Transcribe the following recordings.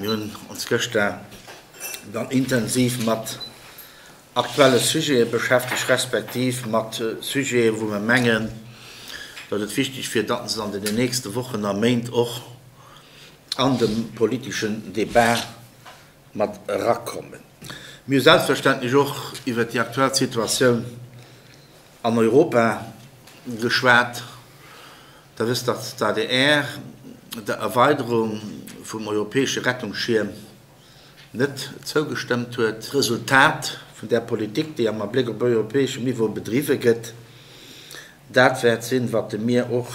Mir hunn ons gëschter dann intensiv mat aktuelle Sujete beschäftegt, respektiv mat Sujete wou mer mengen, datt et wichteg wier, datt se an den nächste Wochen a Méint och an de politeschen Débat mat erakommen. Mir hu selbstverständlech och iwwert déi aktuell Situatioun an Europa geschwat. Der wësst, datt d'ADR der Erweiderung vum europäesche Rettungsschierm net zougestëmmt huet. D'Resultat vun där Politik, déi am Abléck op europäeschem Niveau bedriwwe gëtt, dat wäert sinn, wat de mir och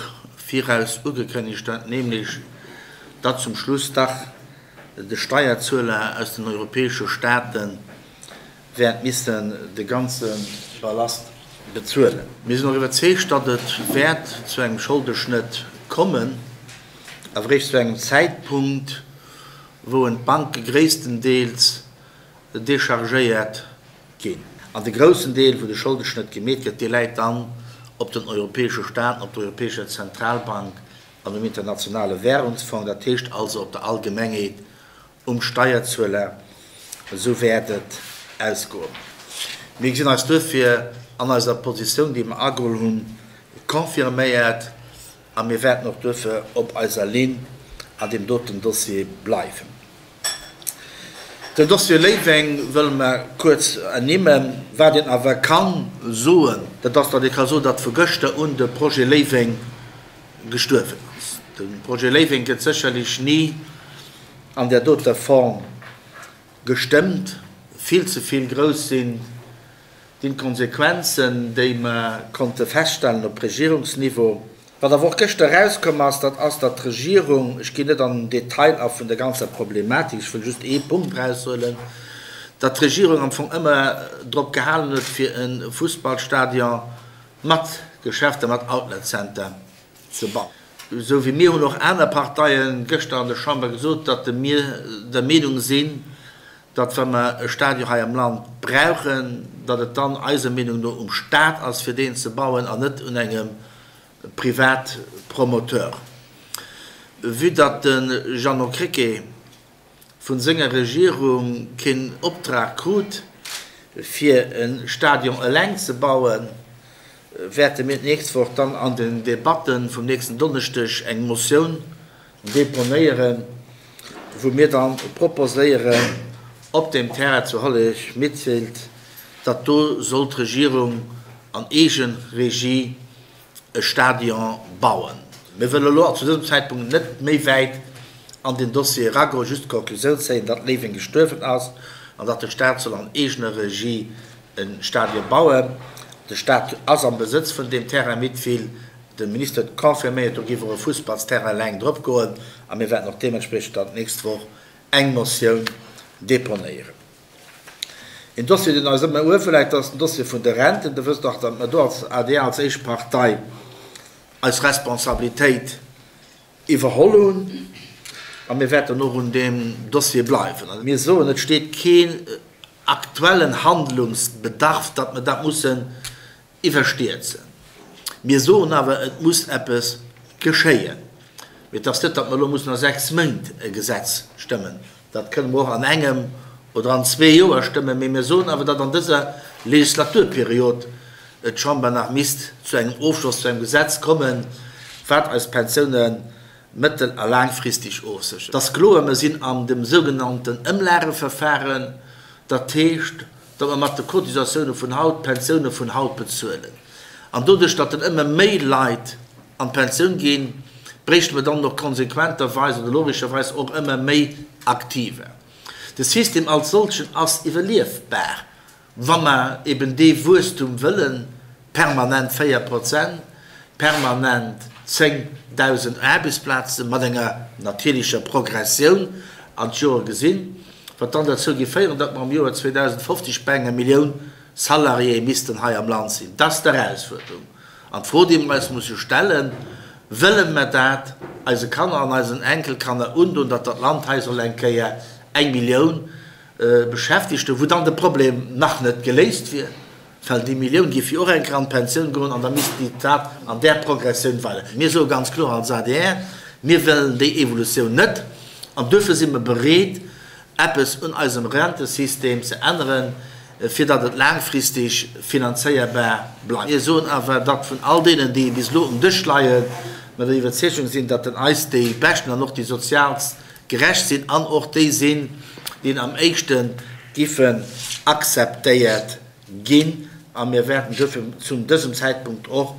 viraus ugekënnegt huet, nämlech datt zum Schluss dach de Steierzueler aus den europäesche Staate wäert missen de ganze Ballast bezuelen. Mir sinn och iwwerzeegt, datt et wäert zu engem Scholdeschnëtt kommen, awer eréischt zu engem Zäitpunkt, wou en d'Banke gréisstendeels dechargéiert ginn. An de groussen Deel, wou de Scholdeschnëtt gemeet gëtt, dee läit dann op den europäesche Staaten, op der Europäescher Zentralbank an um Internationale Währungsfong, dat heescht also op der Allgemengheet, um Steierzueler. Esou wäert et ausgoen. Mir gesinn eis duerfir an eiser Positioun, déi mer ageholl hunn, confirméiert. A mir wäerten och duerfir op eiser Linn an deem doten Dossier bleiwen. Den Dossier Léiweng wëlle mer kuerz ernimmen. Wat een awer ka soen, dat ass, datt ee ka soen, datt vu gëschter un de Projet Léiweng gestuerwen ass. De Projet Léiweng gëtt sécherlech ni an där doter Form gestëmmt. Vill ze vill grouss sinn D'Inkonsequenzen, déi mer konnte feststellen op Regierungsniveau. Wat awer och gëschter erauskomm ass, dat ass, datt d'Regierung, ech ginn net an den Detail a vun der ganzer Problematik, ech wëll just ee Punkt eraushuelen, datt d'Regierung am Fong ëmmer drop gehalen huet, fir e Fussballstadion mat Geschäfter, mat Outlet Center ze bauen. Esou wéi mir hunn och aner Parteie gëschter an der Chamber gesot, datt mir der Meenung sinn, datt wa mer e Stadion hei am Land brauchen, datt et dann eiser Meenung no um Stat ass fir deen ze bauen an net un engem Privatpromoteur. Vue datt de Jeannot Krecké vun senger Regierung keen Optrag krut fir e Stadion eleng ze bauen, wäerte mir d'nächst Woch dann an den Debatte vum nächsten Donneschdeg eng Motioun deponéieren, wou mir dann proposéieren, op deem Terrain zu Hollerich-Midfield, datt do soll d'Regierung an Eegeregie e Stadion bauen. Mir wëlle elo zu dësem Zäitpunkt net méi wäit an deen Dossier eragoen, just d'Conclusioun zéien, datt Léiweng gestuerwen ass an datt de Stat soll an eegener Regie e Stadion bauen. De Stat ass am Besëtz vun deem Terrain Midfield. De Minister huet confirméiert, do géif och e Fussballsterrain eleng drop goen a mir wäerten och deementspriechend dann d'nächst Woch eng Motioun deponéieren. Een Dossier, deen eis ëmmer uewe läit, dat ass den Dossier vun de Renten. Der wësst och, datt mer do als adr, als éischt Partei, eis Responsabilitéit iwwerholl hunn a mir wäerten och un deem Dossier bleiwen. Mir soen, et steet keen aktuellen Handlungsbedarf, datt mer dat mussen iwwerstierzen. Mir soen awer, et muss eppes geschéien. Mee et ass net, datt mer elo mussen a 6 Méint e Gesetz stëmmen. Dat kënne mer och an engem oder an zwee Joer stëmmen. Mee mir soen awer, datt an dëser Legislaturperiod d'Chamber nach misst zu engem Ofschloss, zu engem Gesetz kommen, wat eis Pensioune mëttel a laangfristeg ofséchert. Et ass kloer, mer sinn an dem sougenannten Ëmlageverfahren. Dat heescht, datt mer mat de Cotisatioune vun haut d'Pensioune vun haut bezuelen. An doduerch, datt dann ëmmer méi Leit an d'Pensioun ginn, bréichte mer dann och konsequenterweis oder logescherweis och ëmmer méi Aktiver. De System als solchen ass iwwerliefbar, wa mer eben dee Wuesstum wëllen, permanent 4 Prozent, permanent 10.000 Aarbechtsplaze mat enger natierlecher Progressioun an d'Joer gesinn, wat dann derzou géif féieren, datt mer am Joer 2050 bei enger Millioun Salariéë missten hei am Land sinn. Dat ass d'Erausfuerderung. An d'Fro, déi mer eis musse stellen, Wëlle mer dat eise Kanner an eisen Enkelkanner undoen, datt dat Land hei soll eng Kéier eng Millioun Beschäftegte, wou dann de Problem nach net geléist wier, well déi Millioun géif jo och eng Kéier an d'Pensioun goen an da misst déi dat an där Progressioun weider. Mir soe ganz kloer als adr, Mir wëllen déi Evolutioun net. An duerfir si mer bereet, eppes un eisem Rentesystem ze änneren, fir datt et laangfristeg finanzéierbar bleift. Mir soen awer, datt vun all deenen, déi bis elo um Dësch leien, mer der Iwwerzeegung sinn, datt den eis déi beschten an och déi sozialst gerecht sinn an och déi sinn, déi am éischte giffen akzeptéiert ginn a mir wäerten duerfir zu dësem Zäitpunkt och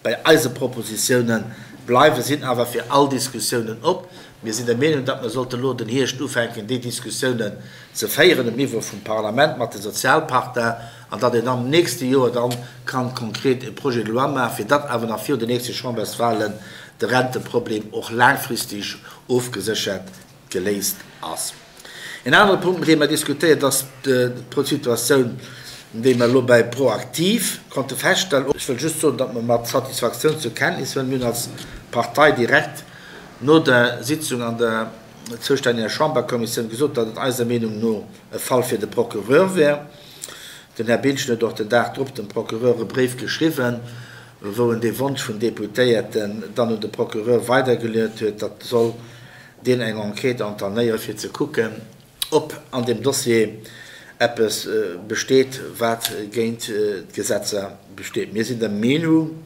bei eise Propositiounen bleiwen, sinn awer fir all Diskussiounen op. Mir sinn der Meenung, datt mer sollten elo den Hierscht ufänken, déi Diskussiounen ze féieren um Niveau vum Parlament mat de Sozialpartner an datt een am nächste Joer dann kann konkret e Projet de loi maachen, fir datt awer nach virun den nächste Chamberswahlen de Renteproblem och laangfristeg ofgeséchert geléist ass. En anere Punkt, dee mer diskutéiert, ass d'Situatioun, déi mer elo bei ProActif konnte feststellen. Ech wëll just soen, datt mer mat Satisfaktioun zur Kenntnis huelen, mir hunn als Partei direkt no der Sitzung an der zoustänneger Chamberkommissioun gesot, datt et eiser Meenung no e Fall fir de Procureur wär. Den Här Biltgen huet och den Dag drop dem Procureur e Bréif geschriwwen, wou en dee Wonsch vun Deputéierten dann un de Procureur weidergeleet huet, datt soll deen eng Enquête entaméiere fir ze kucken, ob an deem Dossier eppes besteet, wat géint d'Gesetzer besteet. Mir sinn der Meenung,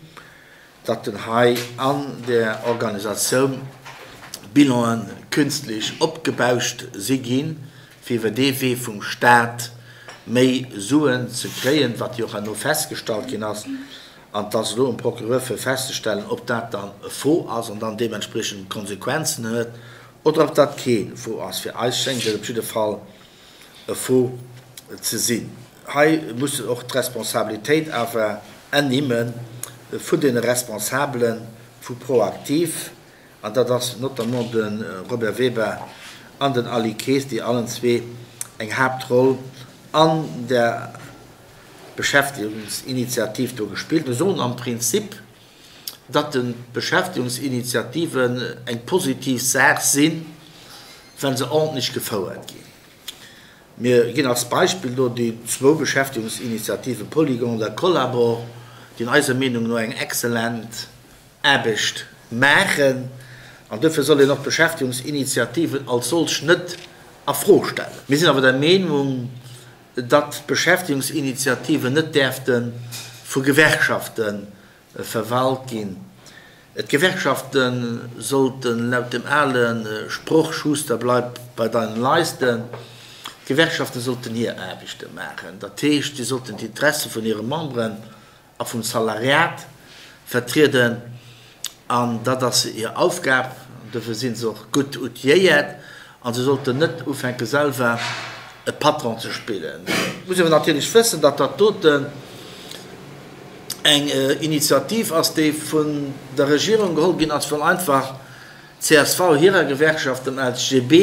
datt den hei an där Organisatioun Bilanen künstlech opgebauscht si ginn, fir iwwer dee Wee vum Staat méi Suen ze kréien, wat jo och herno festgestallt ginn ass. An et ass elo um Procureur fir festzestellen, ob dat dann e Faux ass an dann deementspriechend Konsequenzen huet oder ob dat kee Faux ass. Fir eis schéngt et op jidde Fall e Faux ze sinn. Hei muss och d'Responsabilitéit awer ernimme vun deene Responsabele vu ProActif, an dat ass notamment de Robert Weber an den Aly Kaes, déi allen zwee eng Haaptroll an där Beschäftigungsinitiativ do gespillt. Mir soen am Prinzip, datt d'Beschäftigungsinitiativen eng positiv Saach sinn, wa se ordentlech gefouert ginn. Mir ginn als Beispill do déi zwou Beschäftigungsinitiative Polygon a Collabor, déi eiser Meenung no eng exzellent Aarbecht maachen. An duerfir soll een och d'Beschäftigungsinitiativen als solch net a Fro stellen. Mir sinn awer der Meenung, datt d'Beschäftigungsinitiativen net däerfte vu Gewerkschafte verwalt ginn. D'Gewerkschafte sollten laut dem ale Sproch Schuster bleib bei deinen Leisten, d'Gewerkschafte sollten hir Aarbechte maachen, dat heescht, si sollten d'Interesse vun hire Memberen a vum Salariat vertrieden, an dat ass hir Aufgab, an dofir si se och gutt outilléiert, a se sollten net ufänke selwer e Patron ze spillen. Et muss een awer natierlech wëssen, datt dat doten eng Initiativ ass, déi vun der Regierung geholl ginn ass, well einfach d'CSV hirer Gewerkschaft, dem LCGB,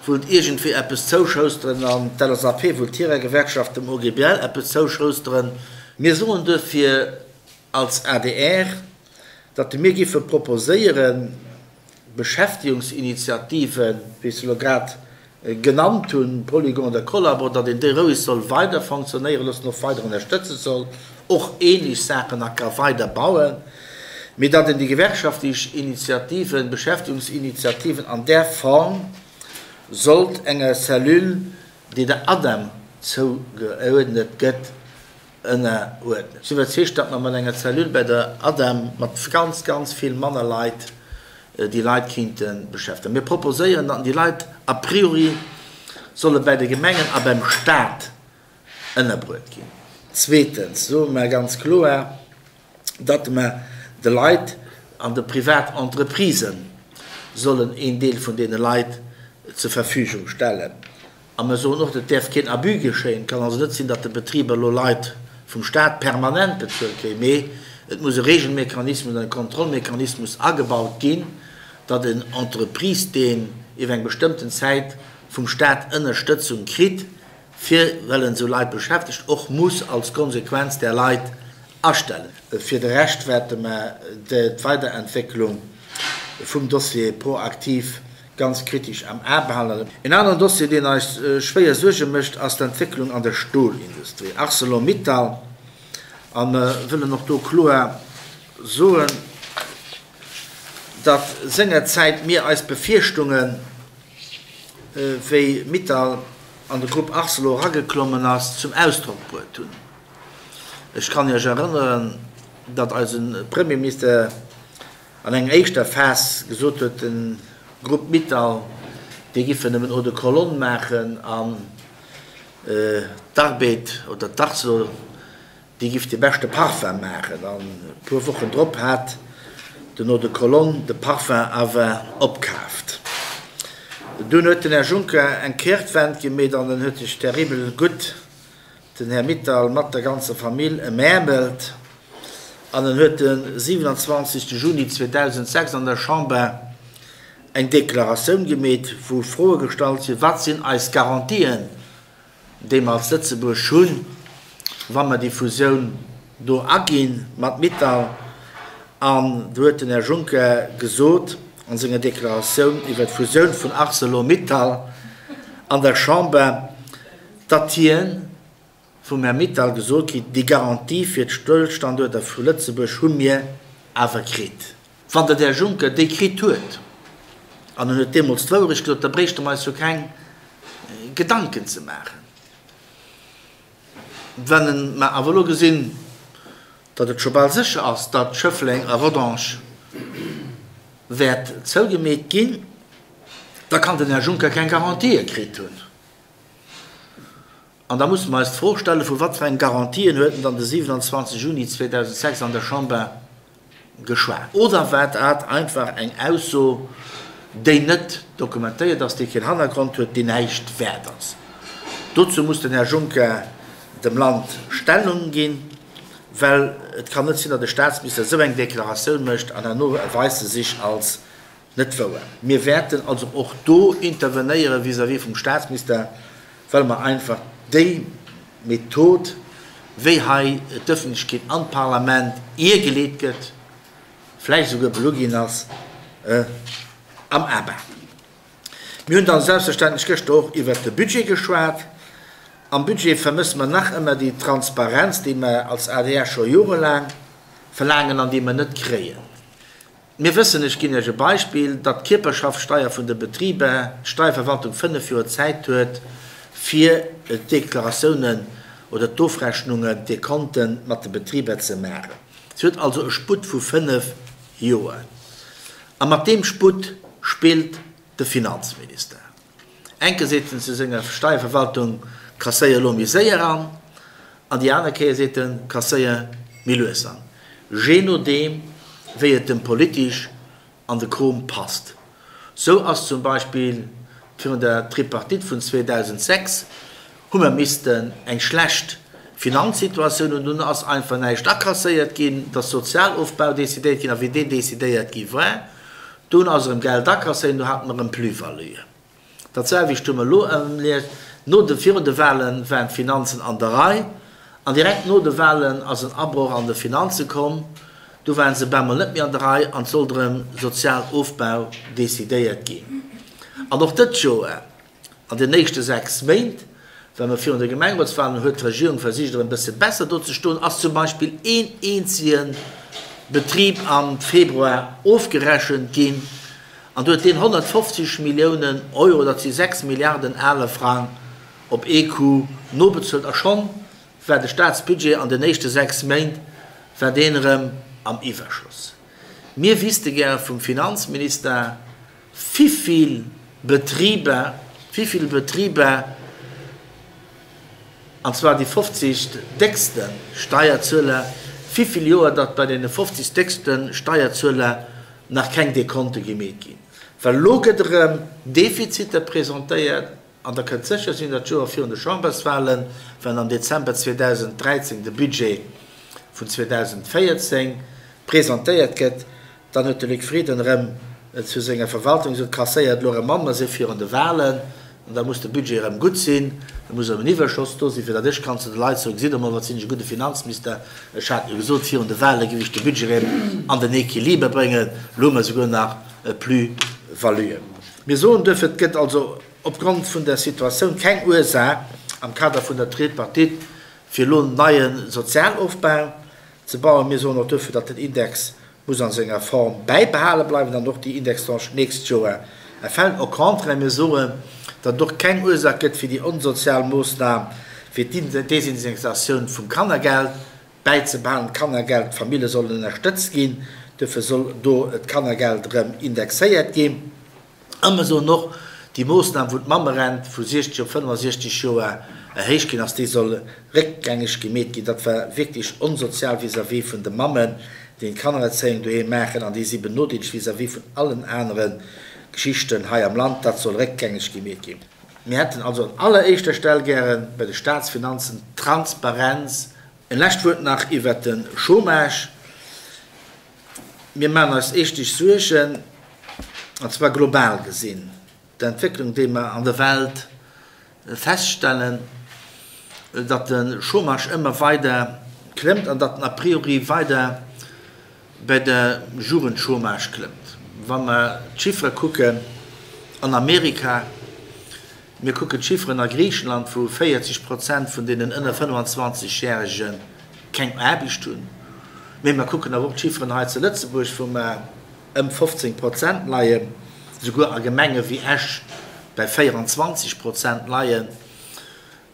wullt iergendwéi eppes zouschousteren an d'LSAP wullt hirer Gewerkschaft, dem OGBL, eppes zouschousteren. Mir soen duerfir als adr, datt mir giffe proposéieren, Beschäftigungsinitiativen, wéi ech se elo grad genannt hunn, Polygon oder Collabor, datt een déi roueg soll weider fonctionnéiere loossen, och weider ënnerstëtze soll, och ähnlech Saachen nach ka weider bauen, mee datt een déi gewerkschaftlech Initiativen, Beschäftigungsinitiativen an där Form sollt enger Cellule, déi der ADEM zougeuerdnet gëtt, ënneruerdnen. Ech sinn iwwerzeegt, datt mer mat enger Cellule bei der ADEM mat ganz, ganz vill manner Leit déi Leit kéinte beschäftegen. Mir proposéieren, datt déi Leit a priori solle bäi de Gemengen a beim Stat ënnerbruet ginn. Zweetens soe mer ganz kloer, datt mer de Leit an de Privatentreprisë sollen een Deel vun deene Leit zur Verfügung stellen. A mer soen och, et däerf keen Abus geschéien. Et kann also net sinn, datt de Betriber elo Leit vum Stat permanent bezuelt kréien, mee et muss e Regelmechanismus an e Kontrollmechanismus agebaut ginn, datt en Entreprise, deen iwwer eng bestëmmten Zäit vum Stat Ënnerstëtzung kritt, fir well en esou Leit beschäftegt, och muss als Konsequenz där Leit astellen. Fir de Rescht wäerte mer d'Weiderentwécklung vum Dossier proaktiv ganz kritesch am A behalen. En aneren Dossier, deen eis schwéier Suerge mécht, ass d'Entwécklung an der Stolindustrie, Arcelor-Mittal. A mer wëllen och do kloer soen, datt sengerzäit mir eis Befierchtungen. wéi Mittal an de Grupp Arcelor erageklommen ass, zum Ausdrock bruet hunn. Ech kann Iech erënneren, datt eise Premierminister an enger éischter Phas gesot huet, de Grupp Mittal, dee giffe nëmmen Eau de Cologne maachen an d'Arbed oder d'Arcelor, déi giff de beschte Parfum maachen. An e puer Wochen drop hat den Eau de Cologne de Parfum awer opkaaft. Dunn huet den Här Juncker eng Kehrtwend gemeet an en huet sech terribel gutt den Här Mittal mat der ganzer Famill emäermelt an en huet de 27. Juni 2006 an der Chamber eng Deklaratioun gemeet, wou Froe gestallt sinn, Wat sinn eis Garantien, déi mer als Lëtzebuerg hunn, wa mer déi Fusioun do aginn mat Mittal? An do huet den Här Juncker gesot a senger Deklaratioun iwwer d'Fusioun vun Arcelor-Mittal an der Chamber, datt hien vum Här Mittal gesot kritt, déi Garantie fir d'Stëllstanduerter vu Lëtzebuerg hu mir awer kritt. Wann den Här Juncker déi kritt huet, an en huet deemools d'Wourecht gesot, da bréichte mer eis jo keng Gedanken ze maachen. Well mer awer elo gesinn, datt et scho bal sécher ass, datt Schëffleng a Rodange wäert zougemeet ginn, da kann den Här Juncker keng Garantië kritt hunn. An da musse mer eis d'Fro stellen, Vu wat fir eng Garantien huet en dann de 27 Juni 2006 an der Chamber geschwat? Oder war dat einfach eng Ausso, déi net dokumentéiert ass, déi keen Hannergrond huet, déi näischt wäert ass? Dozou muss den Här Juncker dem Land Stellung ginn, well et kann net sinn, datt e Statsminister esou eng Deklaratioun mécht an herno erweist se sech als Net wouer. Mir wäerten also och do intervenéiere vis-à-vis vum Statsminister, well mer einfach déi Method, wéi hei d'Öffentlechkeet an d'Parlament iergeleet gëtt, vläicht esouguer belu ginn ass, am A behalen. Mir hunn dann selbstverständlech gëschter och iwwert de Budget geschwat. Am Budget vermësse mer nach ëmmer déi Transparenz, déi mer als adr scho jorelaang verlaangen an déi mer net kréien. Mir wëssen, ech ginn Iech e Beispill, datt d'Kierperschaftssteier vun de Betriber, d'Steierverwaltung 5 Joer Zäit huet, fir d'Deklaratiounen oder d'Ofrechnungen, d'Dekonten mat de Betriber ze maachen. Si huet also e Sputt vu 5 Joer. A mat deem Sputt spillt de Finanzminister. Eng Kéier seet en zu senger Steierverwaltung, Kasséier elo méi séier an, an déi aner Kéier seet en, Kasséier méi lues an. Jee nodeem, wéi et em politesch an de Krom passt. Sou ass zum Beispill virun der Tripartite vun 2006 hu mer missten eng schlecht Finanzsituatioun hunn, dunn ass einfach näischt akasséiert ginn, et ass Sozialofbau decidéiert ginn, a wéi deen decidéiert gi war, Dunn ass erëm Geld akasséiert, do hate mer erëm Plus-valuen. Dat selwecht hu mer elo erlieft. No de, virun de Wahlen waren d'Finanzen an der Rei an direkt no de Wahlen ass en Abroch an de Finanze komm. Du waren se bemol net méi an der Rei an et sollt erëm Sozialofbau decidéiert ginn. An och dëst Joer An den éischte 6 Méint, well mer virun de Gemengerotswahlen, huet d'Regierung versicht erëm e bësse besser do ze stoen, ass zum Beispill een eenzege Betrib am Februar ofgerechent ginn an do huet deen 150 Milliounen Euro, dat si 6 Milliarden ale Frang, op ee Coup nobezuelt a schonn war de Staatsbudget an den éischte 6 Méint war deen erëm am Iwwerschoss. Mir wisste gär vum Finanzminister, Wivill Betriber, wivill Betriber, an zwar déi 50 déckste Steierzueler, wivill Joer datt bei deene 50 déckste Steierzueler nach keng Dekonte gemeet ginn? Well elo gëtt erëm Defiziter presentéiert an Der kënnt sécher sinn, datt d'Joer virun de Chamberswahlen, wann am Dezember 2013 de Budget vun 2014 presentéiert gëtt, Dann huet de Luc Frieden erëm zu senger Verwaltung gesot, Kasséiert elo erëm an, mer si virun de Wahlen an da muss de Budget erëm gutt sinn, da muss erëm en Iwwerschoss do sinn, fir datt ech kann zu de Leit soen, Gesitt emol, wat sinn ech e gudde Finanzminister, ech hat jo gesot, virun de Wahle géif ech de Budget erëm an den Equiliber bréngen, elo hu mer souguer nach e Plus-value. Mir soen duerfir, et gëtt also opgrond vun der Situatioun keng Ursaach am Kader vun der Tripartite, fir elo en neie Sozialofbau ze bauen. Mir soen och duerfir, datt den Index muss an senger Form bäibehale bleiwen an och déi Indextranche d'nächst Joer erfällt. Au contraire, mir soen, Datt et och keng Ursaach gëtt fir déi onsozial Moossnam fir d'Desindexatioun vum Kannergeld bäizebehalen. D'Kannergeld, d'Famille sollen ënnerstëtzt ginn, duerfir soll do d'Kannergeld erëm indexéiert ginn. A mer soen och, déi Moossnam, wou d'Mammerent vu 60 op 65 Joer erhéicht ginn ass, déi soll réckgängeg gemeet ginn. Dat war wierklech onsozial vis-à-vis vun de Mammen, déi d'Kannererzéiung doheem maachen an déi si benodeelegt vis-à-vis vun allen anere Geschichten hei am Land. Dat soll réckgängeg gemeet ginn. Mir hätten also an alleréischter Stell gäre bei de Statsfinanzen Transparenz. En lescht Wuert nach iwwert de Chômage. Mir maachen eis eeschtlech Suergen, an zwar global gesinn, d'Entwécklung, déi mer an der Welt feststellen, datt de Chômage ëmmer weider klëmmt an datt en a priori weider bei de Jugendchômage klëmmt. Wa mer d'Chiffere kucken an Amerika, Mir kucken d'Chifferen a Griichenland, wou 40 Prozent vun deenen ënner 25 Järege keng Aarbecht hunn. Mee mer kucken awer och d'Chifferen hei zu Lëtzebuerg, wou mer ëm 15 Prozent leien, souguer a Gemenge wéi Esch bei 24 Prozent leien.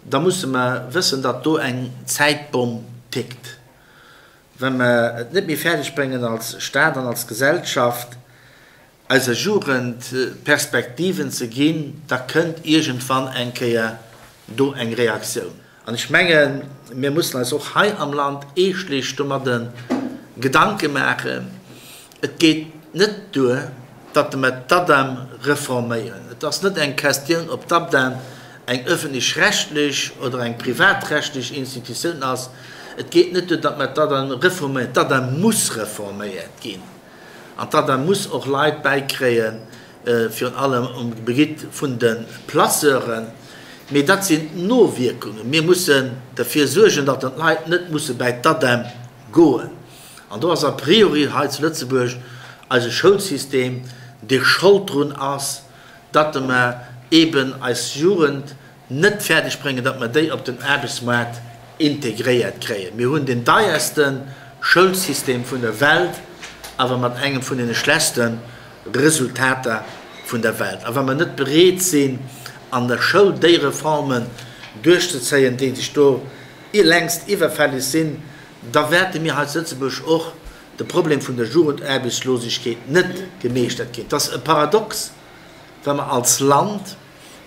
Da musse mer wëssen, datt do eng Zäitbomm tickt. Wa mer et net méi fäerdeg bréngen als Stat an als Gesellschaft, eiser Jugend Perspektiven ze ginn, da kënnt iergendwann eng Kéier do eng Reaktioun. An ech mengen, mir mussen eis och hei am Land eeschtlech domadde Gedanke maachen. Et geet net duer, datt mer d'ADEM reforméieren. Et ass net eng Questioun, ob d'ADEM eng öffentlech-rechtlech oder eng privatrechtlech Institutioun ass. Et geet net duer, datt mer d'ADEM reforméieren. D'ADEM muss reforméiert ginn. An d'ADEM muss och Leit bäikréien, virun allem um Gebitt vun de Placeuren. Mee dat sinn d'Nowierkungen. Mir mussen derfir suergen, datt d'Leit net musse bäi d'ADEM goen. An do ass a priori hei zu Lëtzebuerg eise Schoulsystem, dee Schold drun ass, datt mer eeben eis Jugend net fäerdeg bréngen, datt mer déi op den Aarbechtsmoart integréiert kréien. Mir hunn deen deierste Schoulsystem vun der Welt, awer mat engem vun deene schlechtste Resultater vun der Welt. A wa mer net bereet sinn, an der Schoul déi Reformen duerchzezéien, déi sech do längst iwwerfälleg sinn, da wäerte mir hei zu Lëtzebuerg och de Problem vun der Jugendaarbechtslosegkeet net gemeeschtert kréien. Et ass e Paradox, wa mer als Land,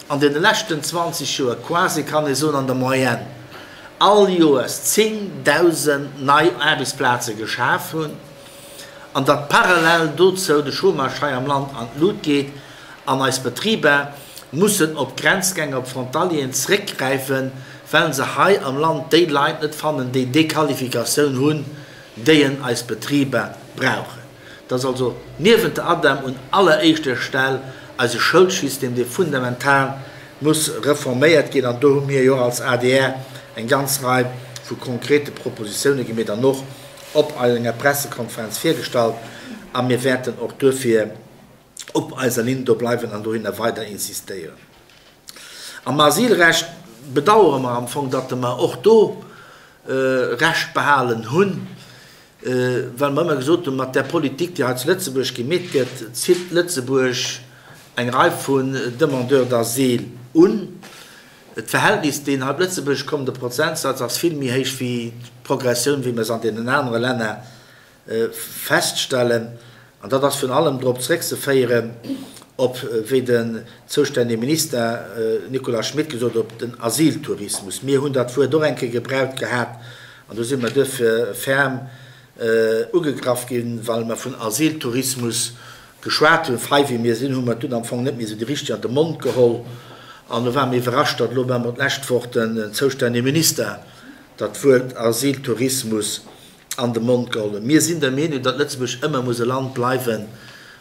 an deene leschten 20 Joer, quasi kann ee soen an der Moyenne, all Joers 10.000 nei Aarbechtsplaze geschaf hunn an datt parallel dozou de Chômage hei am Land an d'Lut geet an eis Betriber mussen op Grenzgänger, op Frontalieren zréckgräifen, well se hei am Land déi Leit net fannen, déi déi Qualifikatioun hunn, déi en eis Betriber brauchen. Et ass also niewent der ADEM un alleréischter Stell eise Schoulsystem, dee fundamental muss reforméiert ginn. An do hu mir jo och als adr eng ganz Rei vu konkrete Propositione gemeet an och op enger Pressekonferenz virgestallt. A mir wäerten och duerfir op eiser Linn do bleiwen an dohinner weider insistéieren. Am Asylrecht bedauere mer am Fong, datt mer och do Recht behalen hunn. Well mer ëmmer gesot hunn, mat där Politik, déi hei zu Lëtzebuerg gemeet gëtt, zitt Lëtzebuerg eng Rei vun Demandeurs d'asile un. D'Verhältnis, deen hei op Lëtzebuerg kommen, de Prozentsaz ass vill méi héich wéi d'Progressioun, wéi mer se an deenen anere Länner feststellen. An dat ass virun allem drop zréckzeféieren, op, wéi den zoustännege Minister Nicolas Schmit gesot huet, op den Asyltourismus. Mir hunn dat Wuert och eng Kéier gebraucht gehat an do si mer duerfir ferm ugegraff ginn, well mer vun Asyltourismus geschwat hunn. Fei wéi mir sinn, hu mer dunn am Fong net méi esou déi richteg an de Mond geholl. An do ware mir iwwerrascht, datt elo op eemol d'lescht Woch den zoustännege Minister dat Wuert Asyltourismus an de Mond geholl hunn. Mir sinn der Meenung, datt Lëtzebuerg ëmmer muss e Land bleiwen,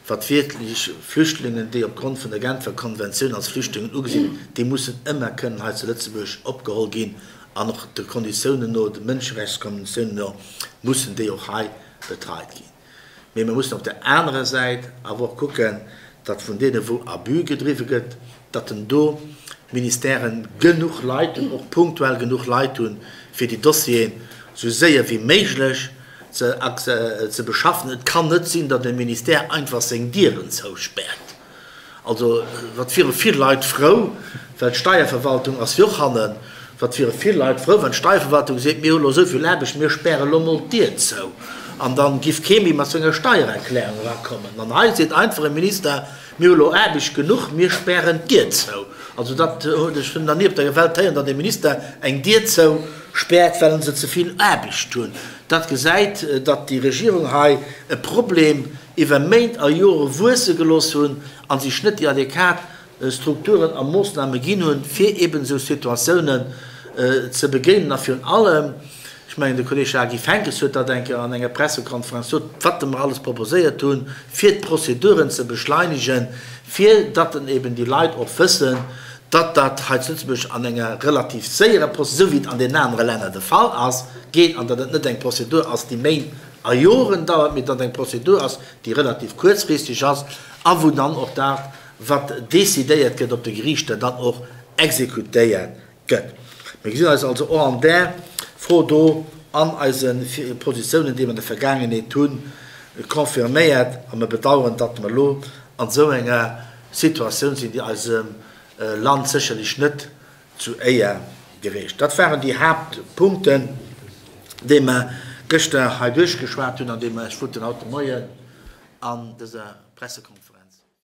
wat wierklech Flüchtlingen, déi opgrond vun der Genfer Konventioun als Flüchtlingen ugesinn, déi mussen ëmmer kënnen hei zu Lëtzebuerg opgeholl ginn an och de Konditiounen no, de Mënscherechtskonventiounen no, mussen déi och hei betreit ginn. Mee mir mussen op där anerer Säit awer och kucken, datt vun deene wou Abus gedriwwe gëtt, datt en do d'Ministèren genuch Leit hunn, och punktuell genuch Leit hunn, fir déi Dossieren esou séier wéi méiglech ze beschaffen. Et kann net sinn, datt e Ministère einfach seng Dieren zouspäert. Also, wat wiere vill Leit frou, well d'Steierverwaltung ass jo och hannen, wat wiere vill Leit frou, wann d'Steierverwaltung seet, mir hu lo esou vill Aarbecht, mir späre lo mol d'Dier zou. An da giff kee méi mat senger Steiererklärung erakommen. An hei seet einfach e Minister, mir hu lo Aarbecht genuch, mir spären d'Dier zou. Also dat, ech hunn nach ni op der Welt héieren, datt e Minister eng Dier zou späert, well se ze vill Aarbecht hunn. Dat gesäit, datt déi Regierung hei e Problem iwwer Méint a Jore wuesse gelooss hunn a sech net déi adequat Strukturen a Moossname ginn hunn, fir eben esou Situatiounen ze begéinen. A virun allem, ech mengen, de Kolleg Guy Henckes huet dat eng Kéier an enger Pressekonferenz gesot, wat mer alles proposéiert hunn, fir d'Prozeduren ze beschleunegen, fir datt eben déi Leit och wëssen, datt dat hei zu Lëtzebuerg an enger relativ séierer Prozedur, esou wéi et an deenen anere Länner de Fall ass, geet an datt et net eng Prozedur ass, déi Méint a Joren dauert, mee datt eng Prozedur ass, déi relativ kuerzfristeg ass a wou dann och dat, wat decidéiert gëtt op de Geriichter, dann och exekutéiert gëtt. Mir gesinn eis also och an där Fro do an eise Positiounen, déi mer an der Vergaangenheet hunn, confirméiert a mer bedauern, datt mer elo an esou enger Situatioun sinn, déi eisem Land sécherlech net zu Éier gereecht. Dat waren déi Haaptpunkten, déi mer gëschter hei duerchgeschwat hunn an déi mer ech wollten haut de Moien an dëser Pressekonferenz.